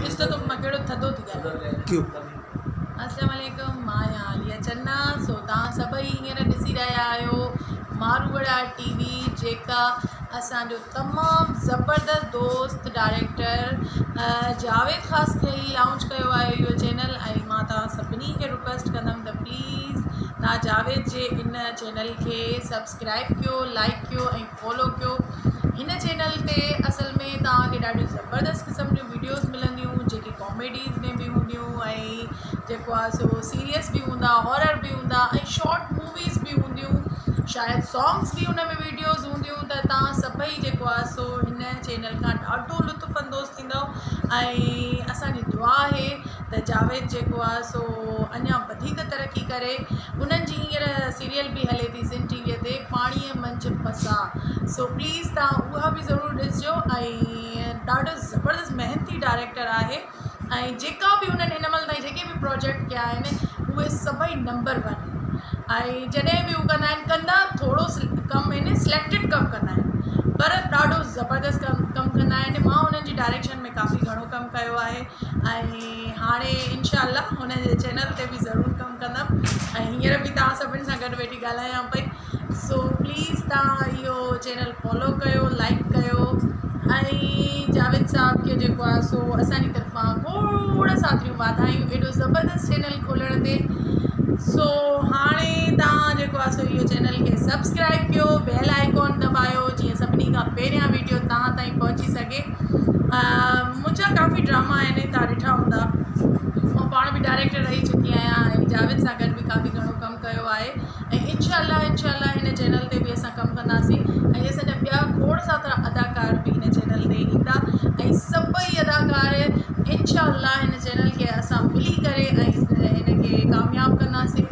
ڏس ته مان ڪهڙو ٿڌو ٿي ڳالهايان. السلام عليڪم، مان آهيان عاليه چنا. سو توهان سڀئي هينئر ڏسي رهيا آهيو ماروئڙا ٽي وي، جيڪا اسان جو تمام زبردست دوست ڊائريڪٽر جاويد خاصخيلي لانچ ڪيو آهي اهو چينل. ۽ مان توهان سڀني کي رڪويسٽ ڪندم ته پليز توهان جاويد جي ان چينل کي سبسڪرائب ڪيو، لائڪ ڪيو ۽ فالو ڪيو. هن چينل تي اصل ۾ توهان کي ڏاڍيون زبردست قسم جون ويڊيوز ملنديون، جيڪي ڪاميڊيز ۾ به هونديون ۽ جيڪو آهي سو سيريس به هوندا، هارر به هوندا ۽ شارٽ موويز به هونديون، شايد سانگس به ان ۾ ويڊيوز هونديون. ته توهان سڀئي جيڪو آهي سو هن چينل کان ڏاڍو لطف اندوز ٿيندؤ. ۽ اسان جي دعا آهي ته جاويد جيڪو آهي سو اڃا وڌيڪ ترقي ڪري. انهن جي هينئر سيريل به هلي ٿي سنڌ ٽي ويء تي، پاڻيء منجهه پساهه، سو پليز توهان اها به ضرور ڏسجو. ۽ ڏاڍو زبردست محنتي ڊائريڪٽر آهي ۽ جيڪا به انهن هن مهل تائين جيڪي به پروجيڪٽ ڪيا آهن اهي سڀئي نمبر ون آهن. ۽ جڏهن به هو ڪندا آهن، ڪندا ٿورو ڪم آهن، سليڪٽيڊ ڪم ڪندا آهن، پر ڏاڍو زبردست ڪم ڪم ڪندا آهن. مان انهن جي ڊائريڪشن ۾ ڪافي گهڻو ڪم ڪيو آهي ۽ هاڻي انشاء الله هن جي چينل تي به ضرور ڪم ڪندم ۽ هينئر به توهان سڀني سان گڏ ويٺي ڳالهايان پئي. سو پليز توهان اهو چينل فالو ڪيو، لائڪ ڪيو ۽ جاويد صاحب کي جيڪو آهي سو اسان جي طرفان کوڙ ساتريون واڌايون ايڏو زبردست چينل کولڻ تي. سو هاڻي توهان جيڪو آهي سو اهو چينل کي سبسڪرائب ڪيو، بيل آئيڪون دٻايو جيئن سڀني کان پهريان ويڊيو توهان تائين پهچي سگهي. منهنجا ڪافي ڊراما آهن، توهان ڏٺا هوندا. مان پاڻ به ڊائريڪٽر رهي چڪي آهيان ۽ جاويد سان گڏ به ڪافي گهڻو ڪم ڪيو آهي ۽ انشاء الله انشاء الله هن چينل تي به اسان ڪم ڪنداسين ۽ اسان جا ٻيا کوڙ سارا اداڪار به هن چينل تي ايندا ۽ سڀئي اداڪار انشاء الله هن چينل کي اسان ملي ڪري ۽ هن کي ڪامياب ڪنداسين.